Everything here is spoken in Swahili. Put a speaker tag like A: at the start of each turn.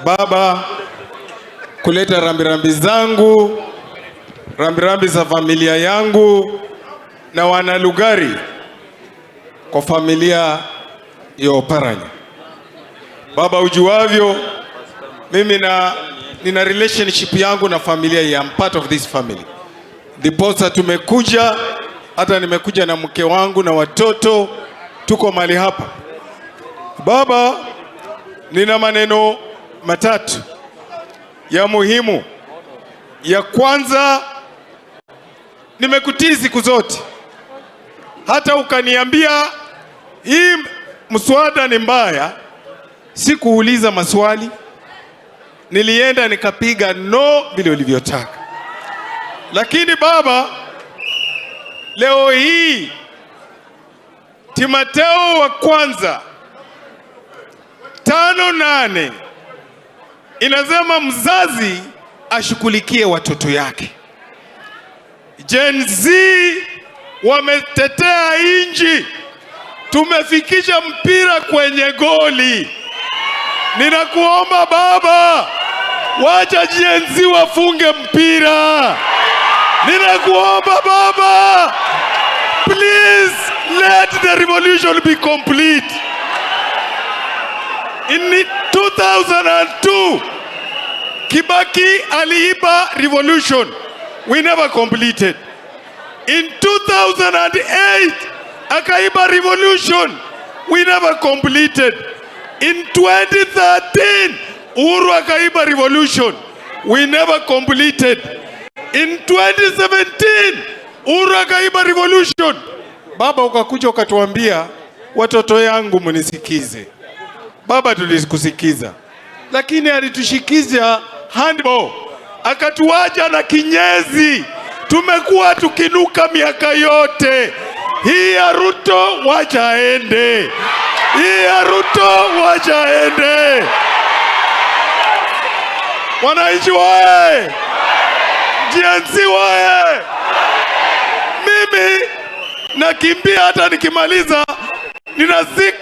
A: baba, kuleta rambirambi zangu, rambirambi za familia yangu na wanalugari kwa familia ya Oparanya. Baba, ujuavyo mimi na nina relationship yangu na familia ya, I'm part of this family. Ndiposa tumekuja, hata nimekuja na mke wangu na watoto, tuko mahali hapa. Baba, nina maneno matatu ya muhimu. Ya kwanza, nimekutii siku zote, hata ukaniambia hii mswada ni mbaya, sikuuliza maswali, nilienda nikapiga no vile ulivyotaka. Lakini baba, leo hii Timotheo wa kwanza 5:8 inasema mzazi ashughulikie watoto yake. Gen Z wametetea inji, tumefikisha mpira kwenye goli. Ninakuomba baba, wacha Gen Z wafunge mpira. Ninakuomba baba, please let the revolution be complete. In 2002, Kibaki aliiba revolution. We never completed. In 2008, akaiba revolution. We never completed. In 2013, Uhuru akaiba revolution. We never completed. In 2017, Uhuru akaiba revolution. Baba, ukakuja ukatuambia, watoto yangu mnisikize. Baba, tulikusikiza, lakini alitushikiza handball akatuacha na kinyesi. Tumekuwa tukinuka miaka yote hii. Ya Ruto wacha aende, hii ya Ruto wacha aende. Wananchi wae, Gen Z wae, mimi nakimbia, hata nikimaliza ninazika.